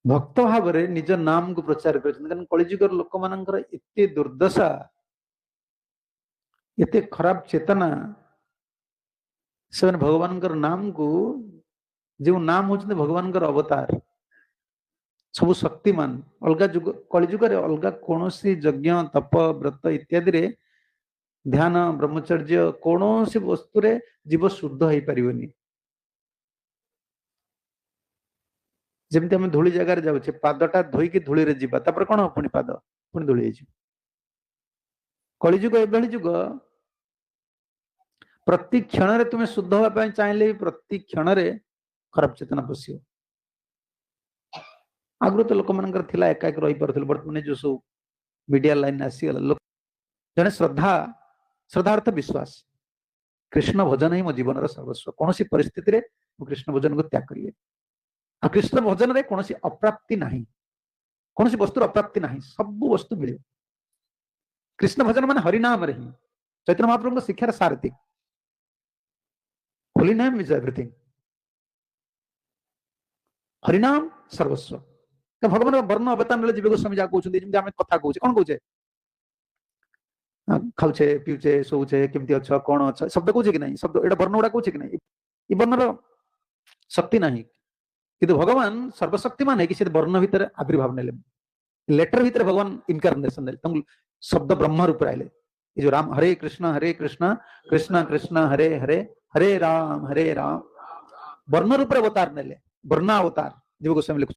ଭକ୍ତ ଭାବରେ ନିଜ ନାମକୁ ପ୍ରଚାର କରିଛନ୍ତି। କାରଣ କଳିଯୁଗର ଲୋକମାନଙ୍କର ଏତେ ଦୁର୍ଦ୍ଦଶା, ଏତେ ଖରାପ ଚେତନା, ସେମାନେ ଭଗବାନଙ୍କର ନାମକୁ, ଯେଉଁ ନାମ ହଉଛନ୍ତି ଭଗବାନଙ୍କର ଅବତାର, ସବୁ ଶକ୍ତିମାନ, ଅଲଗା ଯୁଗ କଳିଯୁଗରେ ଅଲଗା କୌଣସି ଯଜ୍ଞ, ତପ, ବ୍ରତ ଇତ୍ୟାଦିରେ, ଧ୍ୟାନ, ବ୍ରହ୍ମଚର୍ଯ୍ୟ କୌଣସି ବସ୍ତୁରେ ଜୀବ ଶୁଦ୍ଧ ହେଇପାରିବନି। ଯେମିତି ଆମେ ଧୂଳି ଜାଗାରେ ଯାଉଛେ, ପାଦଟା ଧୋଇକି ଧୂଳିରେ ଯିବା, ତାପରେ କଣ ହବ? ପୁଣି ପାଦ ପୁଣି ଧୂଳି ହେଇଯିବ। କଳିଯୁଗ ଏଭଳି ଯୁଗ, ପ୍ରତି କ୍ଷଣରେ ତୁମେ ଶୁଦ୍ଧ ହେବା ପାଇଁ ଚାହିଁଲେ ବି ପ୍ରତି କ୍ଷଣରେ ଖରାପ ଚେତନା ପଶିବ। ଆଗରୁ ତ ଲୋକମାନଙ୍କର ଥିଲା, ଏକା ଏକ ରହିପାରୁଥିଲେ। ବର୍ତ୍ତମାନ ଯୋଉ ସବୁ ମିଡିଆ ଲାଇନ ଆସିଗଲା, ଲୋକ ଜଣେ ଶ୍ରଦ୍ଧା, ଶ୍ରଦ୍ଧା ଅର୍ଥ ବିଶ୍ୱାସ, କୃଷ୍ଣ ଭଜନ ହିଁ ମୋ ଜୀବନର ସର୍ବସ୍ୱ, କୌଣସି ପରିସ୍ଥିତିରେ ମୁଁ କୃଷ୍ଣ ଭଜନକୁ ତ୍ୟାଗ କରିବି। ଆଉ କୃଷ୍ଣ ଭଜନରେ କୌଣସି ଅପ୍ରାପ୍ତି ନାହିଁ, କୌଣସି ବସ୍ତୁର ଅପ୍ରାପ୍ତି ନାହିଁ, ସବୁ ବସ୍ତୁ ମିଳିବ। କୃଷ୍ଣ ଭଜନ ମାନେ ହରିନାମରେ ହିଁ। ଚୈତନ୍ୟ ମହାପ୍ରଭୁଙ୍କ ଶିକ୍ଷାର ସାରଥି, ହୋଲି ନେମ୍ is everything, ହରିନାମ ସର୍ବସ୍ୱ। ଭଗବାନ ବର୍ଣ୍ଣ ଅବତାର ନେଲେ ଜୀବ ଗୋସ୍ୱାମୀ ଯାହା କହୁଛନ୍ତି, ଯେମିତି ଆମେ କଥା କହୁଛେ, କଣ କହୁଛେ? ଖାଉଛେ, ପିଉଛେ, ଶୋଉଛେ, କେମିତି ଅଛ, କଣ ଅଛ, ଶବ୍ଦ କହୁଛେ କି ନାହିଁ? ଶବ୍ଦ ଏଇଟା ବର୍ଣ୍ଣ ଗୁଡା କହୁଛେ କି ନାହିଁ? ଏ ବର୍ଣ୍ଣର ଶକ୍ତି ନାହିଁ, କିନ୍ତୁ ଭଗବାନ ସର୍ବଶକ୍ତିମାନ ହେଇକି ସେ ବର୍ଣ୍ଣ ଭିତରେ ଆବିର୍ଭାବ ନେଲେ, ଲେଟର ଭିତରେ ଭଗବାନ ଇନକାର୍ନେସନ ନେଲେ, ତାଙ୍କୁ ଶବ୍ଦ ବ୍ରହ୍ମ ରୂପରେ ଆଇଲେ। ଏ ଯୋଉ ରାମ, ହରେ କୃଷ୍ଣ ହରେ କୃଷ୍ଣ କୃଷ୍ଣ କୃଷ୍ଣ ହରେ ହରେ ହରେ ରାମ ହରେ ରାମ, ବର୍ଣ୍ଣ ରୂପରେ ଅବତାର ନେଲେ, ବର୍ଣ୍ଣାବତାର ଜୀବ ଗୋସ୍ୱାମୀ ଲେଖୁଛନ୍ତି।